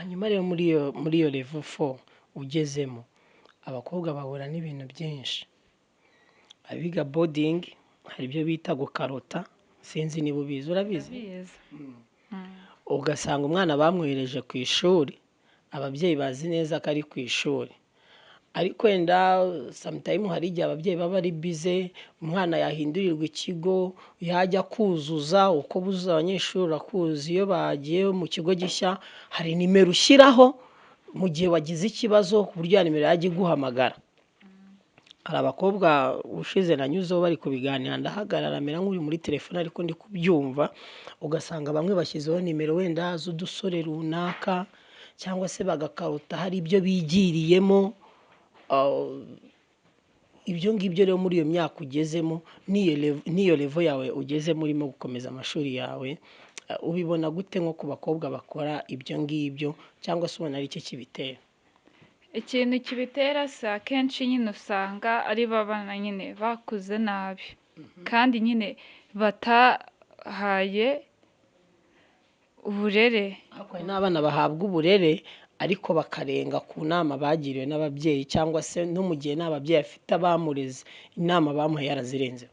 Hanyuma rero muri iyo level 4 ugezemo, abakobwa bahura n'ibintu byinshi. Abiga boarding hari ibyo bita gukarota, sinzi niba ubizi, urabizi? Ndabizi. Ugasanga umwana bamwohereje ku ishuri, ababyeyi bazi neza ko ari ku ishuri, ariko wenda sometime hari igihe ababyeyi baba ari busy, umwana yahindurirwa ikigo, yajya kuzuza, uko buzuza abanyeshuri urakuzi, iyo bagiye mu kigo gishya hari nimero ushyiraho mu gihe wagize ikibazo, ku buryo ya nimero yajya iguhamagara. Hari abakobwa ushize nanyuzeho bari kubiganira, ndahagarara mera nk'uri muri telefone ariko ndi kubyumva, ugasanga bamwe bashyizeho nimero wenda z'udusore runaka, cyangwa se bagakarota hari ibyo bigiriyemo. Ibyo ngibyo rero muri iyo myaka ugezemo n'iyo level yawe ugezemo urimo gukomeza amashuri yawe, ubibona gute nko ku bakobwa bakora ibyo ngibyo, cyangwa se ubona ari cyo kibitera? Ikintu kibitera si akenshi nyine usanga ari babana nyine bakuze nabi, kandi nyine batahaye uburere. Ariko hari n'abana bahabwa uburere ariko bakarenga ku nama bagiriwe n'ababyeyi, cyangwa se no mu gihe nta babyeyi afite abamureze, inama bamuhaye yarazirenzeho.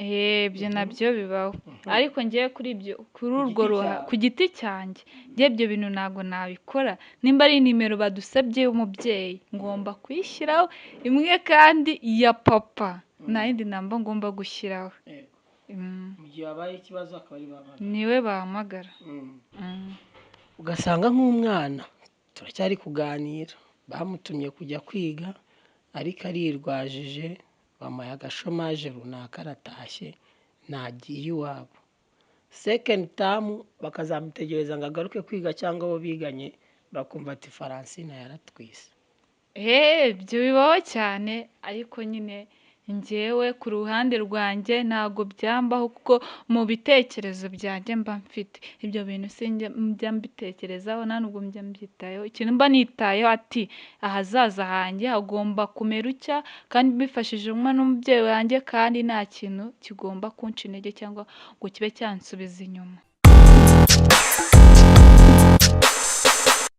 Ibyo nabyo bibaho, ariko ngewe kuri ibyo, kuri Ku urwo giti ruha cyawe. Ku giti cyanjye, ngewe ibyo bintu ntabwo nabikora. Nimba ari nimero badusabye y'umubyeyi, ngomba kuyishyiraho imwe kandi ya papa, nta yindi namba ngomba gushyiraho. Mu gihe habaye ikibazo akaba ari bahamagara. Niwe bahamagara. Ugasanga nk'umwana turacyari kuganira, bamutumye kujya kwiga ariko arirwajije, bamuhaye agashomage runaka, aratashye ntagiye iwabo. Second term bakazamutegereza ngo agaruke kwiga, cyangwa abo biganye bakumva ati: "Faransina yaratwise." Ibyo bibaho cyane, ariko nyine njyewe ku ruhande rwanjye ntabwo byambaho, kuko mu bitekerezo byanjye mba mfite ibyo bintu sinjya njya mbitekerezaho, nta nubwo njya mbyitayeho. Ikintu mba nitayeho ati ahazaza hanjye hagomba kumera utya, kandi mbifashijwemo n'umubyeyi wanjye, kandi nta kintu kigomba kunca intege cyangwa ngo kibe cyansubiza inyuma.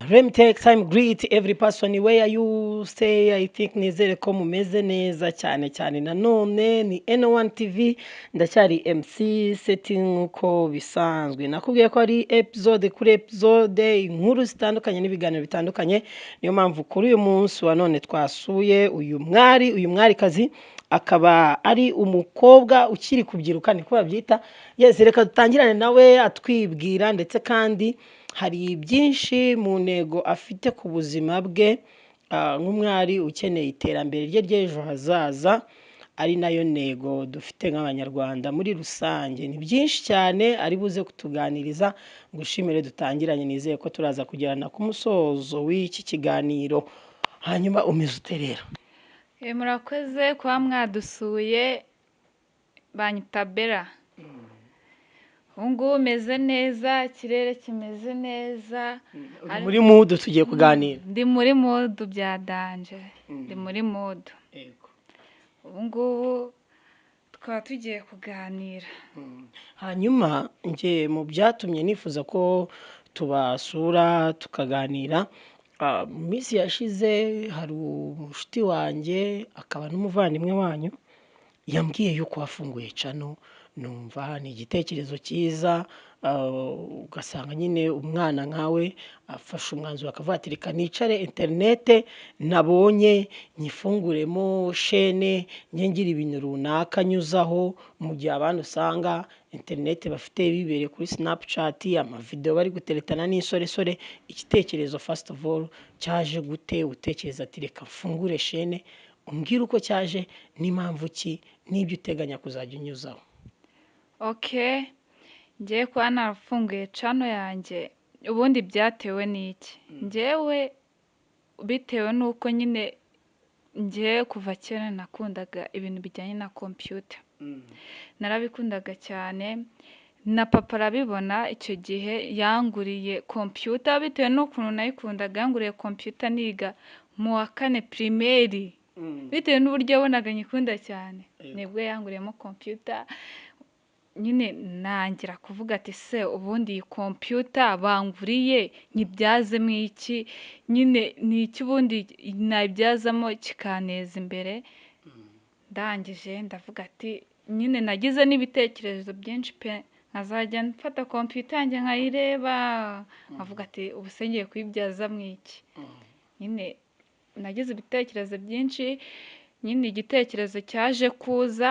Let me take time greet every person where you stay. I think nizere ko mumeze neza cyane cyane. Nanone ni N1 TV, ndacyari MC Seti nk'uko bisanzwe. Nakubwiye ko ari episode kuri episode, inkuru zitandukanye n'ibiganiro bitandukanye. Niyo mpamvu kuri uyu munsi wa none twasuye uyu mwari, uyu mwarikazi akaba ari umukobwa ukiri kubyiruka, niko babyita. Yes, reka dutangirane nawe atwibwira, ndetse kandi hari byinshi mu ntego afite ku buzima bwe, nk'umwari ukeneye iterambere rye ry'ejo hazaza, ari nayo ntego dufite nk'Abanyarwanda muri rusange. Ni byinshi cyane ari buze kutuganiriza. Ngushimire dutangiranye, nizeye ko turaza kugerana ku musozo w'iki kiganiro. Hanyuma umeze ute rero? Murakoze kuba mwadusuye. Banyita Bella. Ubu ngubu meze neza, ikirere kimeze neza. Uri muri mood, tugiye kuganira. Ndi muri mood bya danger, ndi muri mood. Ubu ngubu tukaba tugiye kuganira. Hanyuma njye mu byatumye nifuza ko tubasura tukaganira, mu minsi yashize hari umushuti wanjye akaba n'umuvandimwe wanyu yambwiye yuko wafunguye channel, numva ni igitekerezo cyiza, ugasanga nyine umwana nkawe afashe umwanzuro akavuga ati: "Reka nicare interinete nabonye nyifunguremo chaîne, njye ngira ibintu runaka nyuzaho", mu gihe abandi usanga interinete bafite bibereye kuri Snapchat, amavidewo bari guteretana n'insoresore. Igitekerezo first of all cyaje gute, utekereza ati: "Reka mfungure chaîne"? Umbwire uko cyaje n'impamvu ki n'ibyo uteganya kuzajya unyuzaho. Okay, ngiye kuba narafunguye channel yanjye, ubundi byatewe n'iki? Njyewe bitewe n'uko nyine ngewe kuva kera nakundaga ibintu bijyanye na kompiyuta, narabikundaga cyane, na papa arabibona. Icyo gihe yanguriye kompiyuta bitewe n'ukuntu nayikundaga. Yanguriye kompiyuta niga mu wa kane primaire, bitewe n'uburyo yabonaga nyikunda cyane, nibwo yanguriyemo kompiyuta. Nyine nangira kuvuga ati se ubundi iyi kompiyuta banguriye nyibyazemo iki? Nyine ni iki ubundi nayibyazamo kikaneza imbere? Ndangije ndavuga ati nyine nagize n'ibitekerezo byinshi pe, nkazajya mfata kompiyuta yanjye nkayireba, nkavuga ati ubu se ngiye kuyibyazamo iki? Nyine nagize ibitekerezo byinshi, nyine igitekerezo cyaje kuza,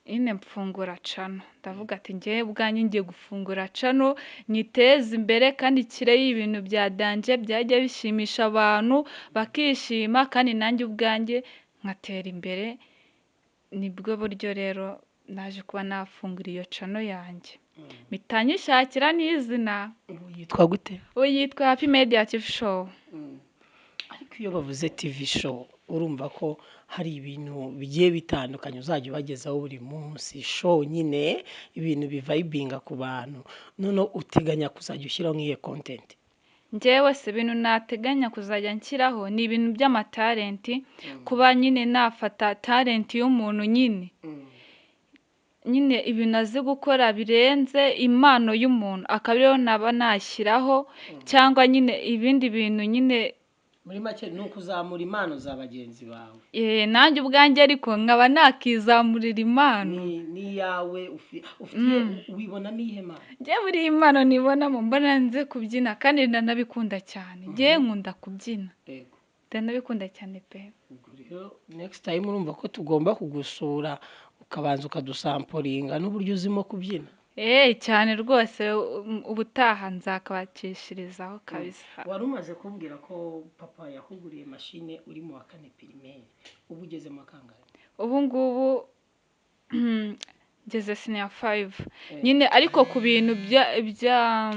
nyine mfungura channel, ndavuga ati njyewe ubwanjye ngiye gufungura channel nyiteze imbere kandi nshyireho ibintu bya danger byajya bishimisha abantu bakishima, kandi nanjye ubwanjye nkatera imbere. Nibwo buryo rero naje kuba nafungura iyo channel yanjye, mpita nyishakira n'izina. Ubu yitwa gute? Ubu yitwa Happy Media TV Show. Ariko iyo bavuze TV show urumva ko hari ibintu bigiye bitandukanye uzajya ubagezaho buri munsi, show nyine ibintu bivayibinga ku bantu. Noneho uteganya kuzajya ushyiraho nk'iyo content? Njyewe se ibintu nateganya kuzajya nshyiraho ni ibintu by'amatalenti, kuba nyine nafata talenti y'umuntu nyine, nyine ibintu azi gukora birenze impano y'umuntu, akaba ariyo naba nashyiraho, cyangwa nyine ibindi bintu nyine. Muri make ni ukuzamura impano za bagenzi bawe. Nanjye ubwanjye ariko nkaba nakizamurira impano. N'iyawe ufitiye wibonamo iyihe mpano? Njyewe buriya impano nibonamo mbona nzi kubyina kandi ndanabikunda cyane. Njyewe nkunda kubyina. Ndanabikunda cyane pe. Ubwo rero next time urumva ko tugomba kugusura ukabanza ukadusampuringa n'uburyo uzimo kubyina. Cyane rwose, ubutaha nzakabacishirizaho kabisa. Wari umaze kumbwira ko papa yakuguriye mashine uri mu wa kane primaire, ubu ugeze mu wa kangahe? Ubu ngubu ngeze senior 5 nyine, ariko ku bintu bya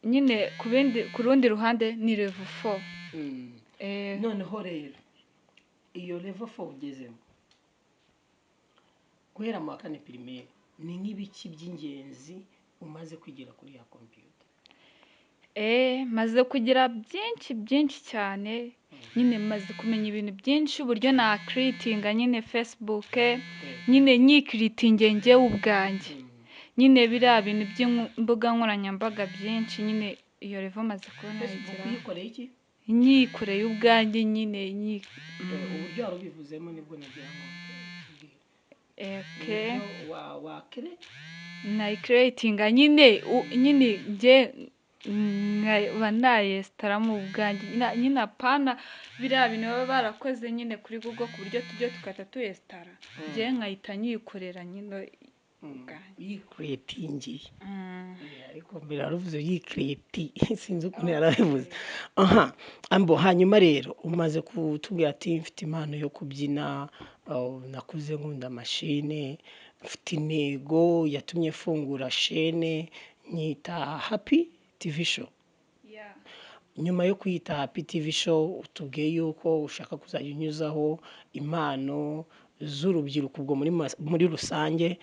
nyine ku bindi, ku rundi ruhande ni level 4. Noneho rero iyo level 4 ugezemo guhera mu wa kane primaire, ni nk'ibiki by'ingenzi umaze kwigira kuri ya kompiyuta? Maze kugira byinshi byinshi cyane, nyine maze kumenya ibintu byinshi, uburyo nakiritinga nyine Facebook, nyine nyikiritinge njyewe ubwanjye, nyine biriya bintu by'imbuga nkoranyambaga byinshi, nyine iyo level maze kuba Facebook nayigeraho. Uyikoreye iki? Nyikoreye ubwanjye nyine Uburyo wari ubivuzemo nibwo nagira ngo tubwire. Uburyo wa kere Nayikiritinga nyine, nyine njye nkaba nayesitaramo ubwanjye, nyine apana biriya bintu baba barakoze nyine kuri Google ku buryo tujya tugahita tuyesitara, njye nkahita nyikorera nyine ubwanjye. Yikiritingiye. Ariko mbere waravuze yikiriti, sinzi ukuntu yarabivuze. Aha ambo. Hanyuma rero umaze kutubwira ati mfite impano yo kubyina, nakuze nkunda mashine, mfite intego yatumye mfungura shene nyita Happy TV Show. Nyuma yo kuyita Happy TV Show, utubwiye yuko ushaka kuzajya unyuzaho impano z'urubyiruko, ubwo muri rusange,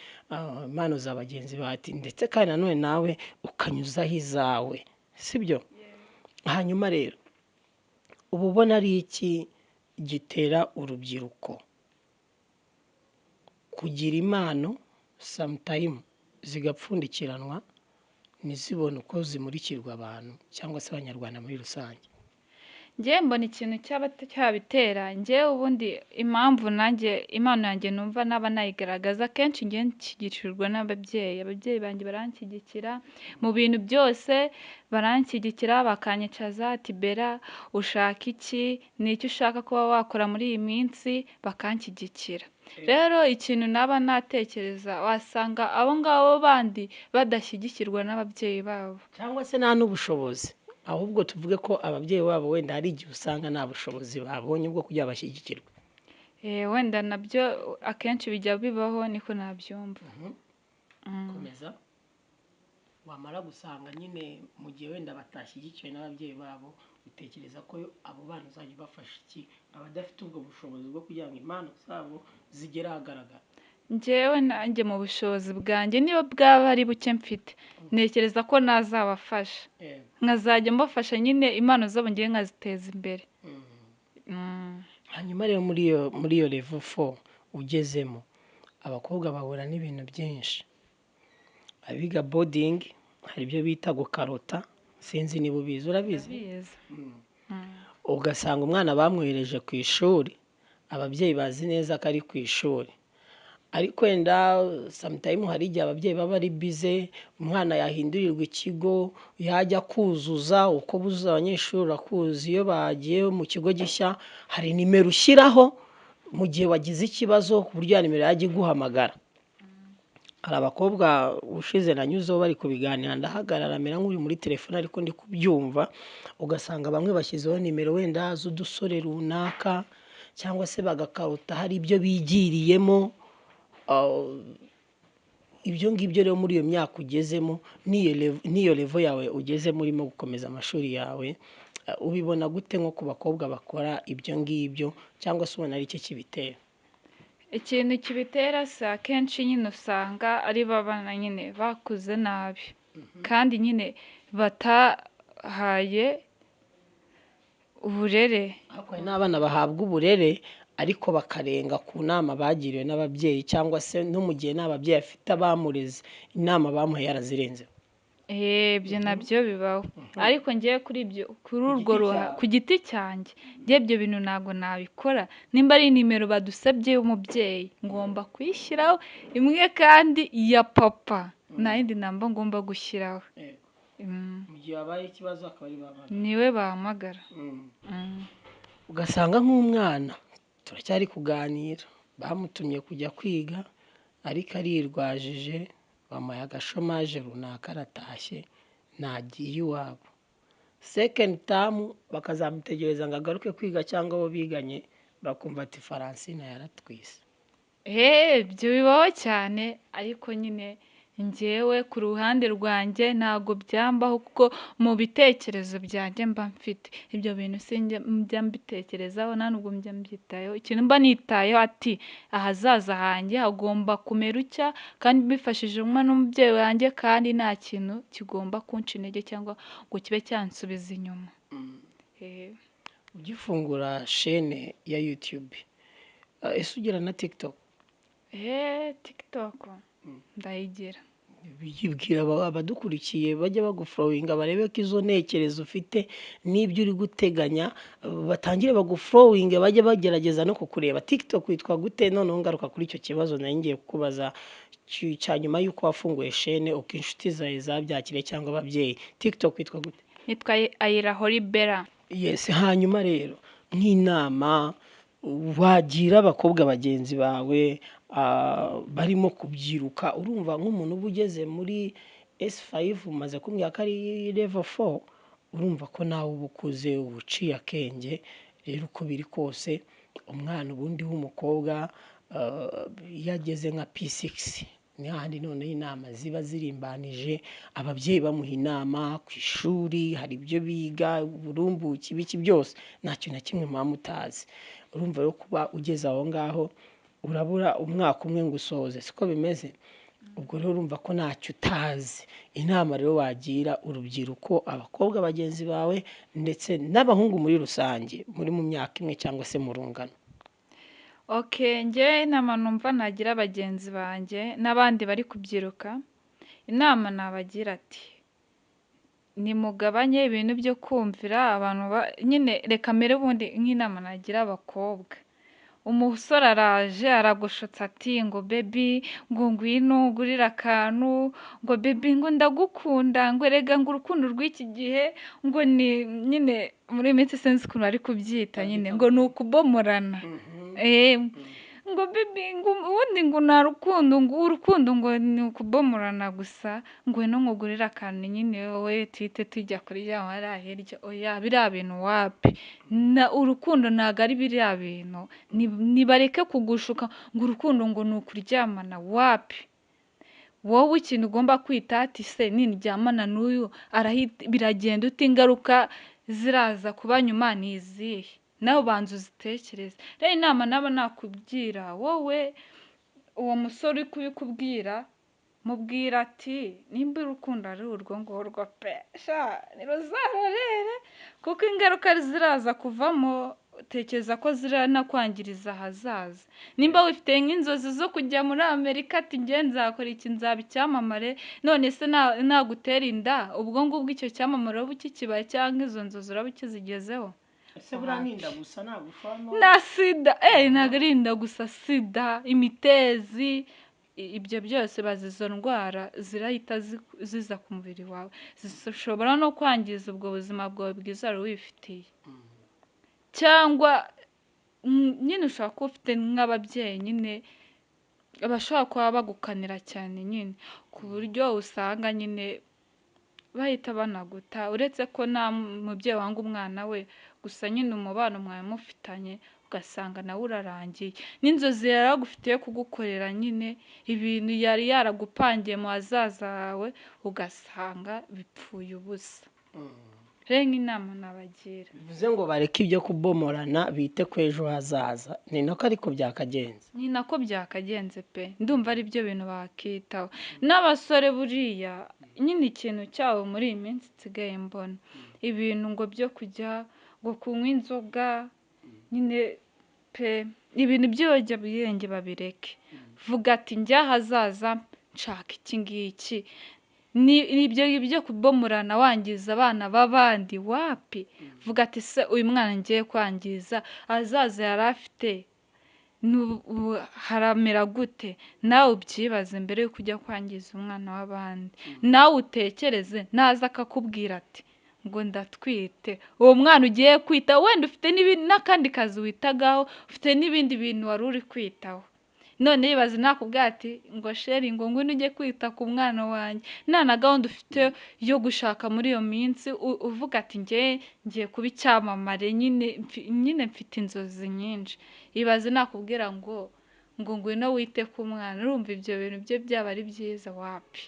impano za bagenzi bati, ndetse kandi nanone nawe ukanyuzaho izawe, sibyo? Hanyuma rero uba ubona ari iki gitera urubyiruko kugira impano sometime zigapfundikiranwa ntizibone uko zimurikirwa abantu cyangwa se Abanyarwanda muri rusange? Njyewe mbona ikintu cyaba cyabitera, njyewe ubundi impamvu nanjye impano yanjye numva naba nayigaragaza, akenshi njyewe nshyigikirwa n'ababyeyi. Ababyeyi banjye baranshyigikira mu bintu byose, baranshyigikira bakanyicaza ati Bella ushaka iki, ni iki ushaka kuba wakora muri iyi minsi, bakanshyigikira. Rero ikintu naba natekereza, wasanga abo ngabo bandi badashyigikirwa n'ababyeyi babo, cyangwa se nta n'ubushobozi, ahubwo tuvuge ko ababyeyi babo wenda hari igihe usanga nta bushobozi babonye bwo kugira bashyigikirwe. Wenda nabyo akenshi bijya bibaho, niko nabyumva. Komeza. Wamara gusanga nyine mu gihe wenda batashyigikiwe n'ababyeyi babo, utekereza ko abo bana uzajya ubafasha iki, abadafite ubwo bushobozi bwo kugira ngo impano zabo zigere ahagaragara? Njyewe nanjye mu bushobozi bwanjye, niba bwaba ari buke mfite, ntekereza ko nazabafasha, nkazajya mbafasha nyine impano zabo ngewe nkaziteza imbere. Hanyuma rero muri iyo level 4 ugezemo, Abakobwa bahura n'ibintu byinshi. Abiga boarding hari ibyo bita gukarota, sinzi niba ubizi, urabizi? Ndabizi. Ugasanga umwana bamwohereje ku ishuri, ababyeyi bazi neza ko ari ku ishuri, ariko wenda sometime hari igihe ababyeyi baba ari busy, umwana yahindurirwa ikigo, yajya kuzuza, uko buzuza abanyeshuri urakuzi, iyo bagiye mu kigo gishya hari nimero ushyiraho mu gihe wagize ikibazo, ku buryo ya nimero yajya iguhamagara. Hari abakobwa ushize nanyuzeho bari kubiganira, ndahagarara mera nk'uri muri telefone ariko ndi kubyumva, ugasanga bamwe bashyizeho nimero wenda z'udusore runaka, cyangwa se bagakarota hari ibyo bigiriyemo. Ibyo ngibyo rero muri iyo myaka ugezemo n'iyo level yawe ugezemo urimo gukomeza amashuri yawe, ubibona gute nko ku bakobwa bakora ibyo ngibyo, cyangwa se ubona ari iki kibitera? Ikintu kibitera si akenshi nyine usanga ari babana nyine bakuze nabi, kandi nyine batahaye uburere. Ariko hari n'abana bahabwa uburere ariko bakarenga ku nama bagiriwe n'ababyeyi, cyangwa se no mu gihe nta babyeyi afite abamureze, inama bamuhaye yarazirenzeho. Ibyo nabyo bibaho, ariko ngewe kuri ibyo, kuri Ku urwo giti ruha cyawe. Ku giti cyanjye, ngewe ibyo bintu ntabwo nabikora. Nimba ari nimero badusabye y'umubyeyi, ngomba kuyishyiraho imwe kandi ya papa, nta yindi namba ngomba gushyiraho. Mu gihe habaye ikibazo akaba ari bahamagara. Niwe bahamagara. Ugasanga nk'umwana turacyari kuganira, bamutumye kujya kwiga ariko arirwajije, bamuhaye agashomaje runaka, aratashye ntagiye iwabo. Second term bakazamutegereza ngo agaruke kwiga, cyangwa abo biganye bakumva ati Francine yaratwise. Ibyo bibaho cyane, ariko nyine njyewe ku ruhande rwanjye ntabwo byambaho, kuko mu bitekerezo byanjye mba mfite ibyo bintu sinjya njya mbitekerezaho, nta nubwo njya mbyitayeho. Ikintu mba nitayeho ati ahazaza hanjye hagomba kumera utya, kandi mbifashijwemo n'umubyeyi wanjye, kandi nta kintu kigomba kunca intege cyangwa ngo kibe cyansubiza inyuma. Ugifungura shene ya YouTube, ese ugira na TikTok? TikTok ndayigira. Bibwira abadukurikiye bajya bagufollowinga, barebe ko izo ntekerezo ufite n'ibyo uri guteganya, batangire bagufollowinge, bajye bagerageza no kukureba. TikTok witwa gute? Noneho ngaruka kuri icyo kibazo nari ngiye kukubaza cya nyuma y'uko wafunguye shene, uko inshuti zawe zabyakiriye cyangwa ababyeyi. TikTok witwa gute? Nitwa Ayira Horibera. Yes. Hanyuma rero nk'inama wagira abakobwa bagenzi bawe barimo kubyiruka, urumva nk'umuntu uba ugeze muri S5, umaze kumbwira ko ari level 4, urumva ko nawe uba ukuze, uba uciye akenge. Rero uko biri kose umwana ubundi w'umukobwa, iyo ageze nka P6 ni hahandi noneho inama ziba zirimbanije, ababyeyi bamuha inama ku ishuri, hari ibyo biga, uburumbuke, ibiki byose, nta kintu na kimwe muba mutazi. Urumva rero kuba ugeze aho ngaho urabura umwaka umwe ngo usoze, siko bimeze? Ubwo rero urumva ko ntacyo utazi. Inama rero wagira urubyiruko, abakobwa bagenzi bawe ndetse n'abahungu muri rusange muri mu myaka imwe cyangwa se mu rungano. Okay, njye inama numva nagira bagenzi banjye n'abandi bari kubyiruka, inama nabagira ati nimugabanye ibintu byo kumvira abantu nyine reka mbere ubundi nk'inama nagira abakobwa. Umusore araje aragushutse ati ngo baby, ngo ngwino ugurire akantu, ngo baby, ngo ndagukunda, ngo erega ngo urukundo rw'iki gihe ngo ni nyine muri iyi minsi sinzi ukuntu bari kubyita nyine, ngo ni ukubomorana. Ngo baby, ngo ubundi ngo nta rukundo, ngo urukundo ngo ni ukubomorana gusa, ngwino nkugurire akantu nyine wowe tuhite tujya kuryama hariya hirya. Oya, biriya bintu wapi, na urukundo ntabwo ari biriya bintu. Nibareke kugushuka ngo urukundo ngo ni ukuryamana, wapi. Wowe ikintu ugomba kwita ati se nindyamana n'uyu arahita biragenda ute, ingaruka ziraza kuba nyuma ni izihe? Nawe ubanza uzitekereze. Rero inama naba nakugira wowe, uwo musore uri kubikubwira, mubwira ati nimba urukundo ari urwo ngurwo pe, sha ntiruzarorere, kuko ingaruka ziraza kuvamo. Tekereza ko ziranakwangiriza ahazaza. Nimba wifite nk'inzozi zo kujya muri Amerika, ati njye nzakora iki, nzaba icyamamare, none se nagutera inda, ubwo ngubwo icyo cyamamare uraba ukikibaye, cyangwa izo nzozi uraba ukizigezeho? Ese buriya ni inda gusa, ntabwo ushobora no Na sida, ntabwo ari inda gusa, sida, imitezi, ibyo byose bazi, izo ndwara zirahita ziza ku mubiri wawe, zishobora no kwangiza ubwo buzima bwawe bwiza wari wifitiye. Cyangwa nyine ushobora kuba ufite nk'ababyeyi nyine bashobora kuba bagukanira cyane nyine, ku buryo usanga nyine bahita banaguta, uretse ko nta mubyeyi wanga umwana we, gusa nyine umubano mwari mufitanye ugasanga nawe urarangiye, n'inzozi yari agufitiye kugukorera nyine ibintu yari yaragupangiye mu hazaza hawe, ugasanga bipfuye ubusa. Rero nk'inama nabagira, Bivuze ngo bareke ibyo kubomorana, bite ku ejo hazaza, ni nako ariko byakagenze. Ni nako byakagenze pe, ndumva ari byo bintu bakitaho. N'abasore buriya nyine ikintu cyabo muri iyi minsi nsigaye mbona ibintu ngo byo kujya ngo kunywa inzoga nyine pe, ibintu by'ibiyobyabwenge babireke. Vuga ati njye ahazaza nshaka iki ngiki, ni ibyo byo kubomorana wangiza abana b'abandi, wapi. Vuga ati se uyu mwana ngiye kwangiza ahazaza yari afite haramera gute? Nawe ubyibaze mbere yuko ujya kwangiza umwana w'abandi. Nawe utekereze naza akakubwira ati ngo ndatwite, uwo mwana ugiye kwita, wenda ufite n'akandi kazi witagaho, ufite n'ibindi bintu wari uri kwitaho, none yibaze nakubwira ati ngo chérie, ngo ngwino ujye kwita ku mwana wanjye, nta na gahunda ufite yo gushaka muri iyo minsi, uvuga ati njye ngiye kuba icyamamare nyine, nyine mfite inzozi nyinshi. Ibaze nakubwira ngo ngwino wite ku mwana, urumva ibyo bintu bye byaba ari byiza? Wapi.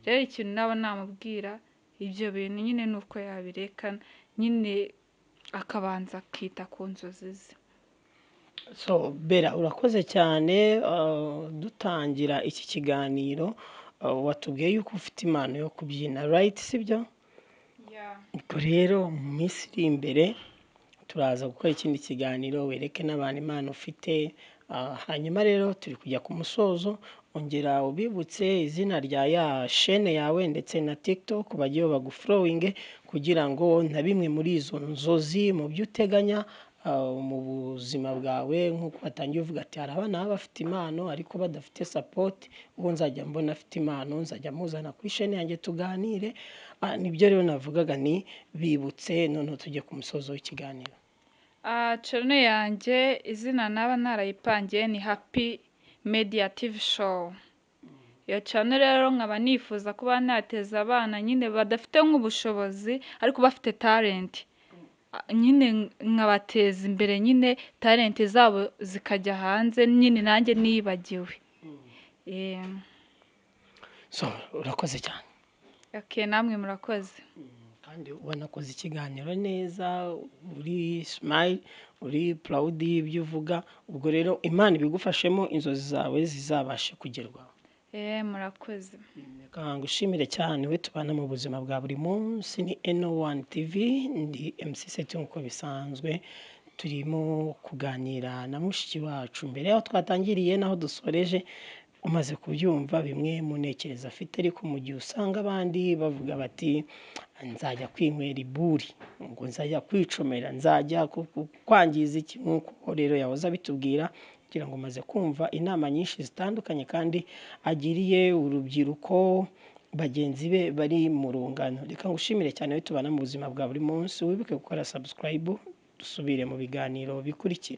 Rero ikintu naba namubwira, ibyo bintu nyine ni uko yabireka nyine, akabanza akita ku nzozi ze. So Bella, urakoze cyane. Dutangira iki kiganiro, watubwiye yuko ufite impano yo kubyina, right, sibyo? Ubwo rero mu minsi iri imbere turaza gukora ikindi kiganiro, wereke n'abantu impano ufite. Hanyuma rero turi kujya ku musozo, ongera ubibutse izina rya ya shene yawe ndetse na TikTok, bagiye bagufollowinge kugira ngo na bimwe muri izo nzozi mu byo uteganya mu buzima bwawe, nk'uko watangiye uvuga ati hari abana baba bafite impano ariko badafite support, uwo nzajya mbona afite impano nzajya muzana kuri shene yanjye tuganire. Nibyo rero navugaga, ni bibutse, noneho tujye ku musozo w'ikiganiro. Channel yanjye izina naba narayipangiye ni Happy Media TV Show. Iyo channel rero nkaba nifuza kuba nateza abana nyine badafite nk'ubushobozi ariko bafite talent, nyine nkabateza imbere nyine, talent zabo zikajya hanze nyine, nanjye nibagiwe. So urakoze cyane. Okay, namwe murakoze. Kandi wanakoze ikiganiro neza, uri smile, uri proud y'ibyo uvuga. Ubwo rero Imana ibigufashemo, inzozi zawe zizabashe kugerwaho. Murakoze. Reka ngushimire cyane we tubana mu buzima bwa buri munsi. Ni N1 TV, ndi MC Seti nk'uko bisanzwe. Turimo kuganira na mushiki wacu. Mbere y'aho twatangiriye n'aho dusoreje, umaze kubyumva bimwe mu ntekerezo afite, ariko mu gihe usanga abandi bavuga bati nzajya kwinywera iburi, ngo nzajya kwicomera, nzajya kwangiza iki, nk'uko rero yahoze abitubwira, kugira ngo umaze kumva inama nyinshi zitandukanye kandi agiriye urubyiruko bagenzi be bari mu rungano. Reka ngushimire cyane we tubana mu buzima bwa buri munsi, wibuke gukora subscribe, dusubire mu biganiro bikurikira.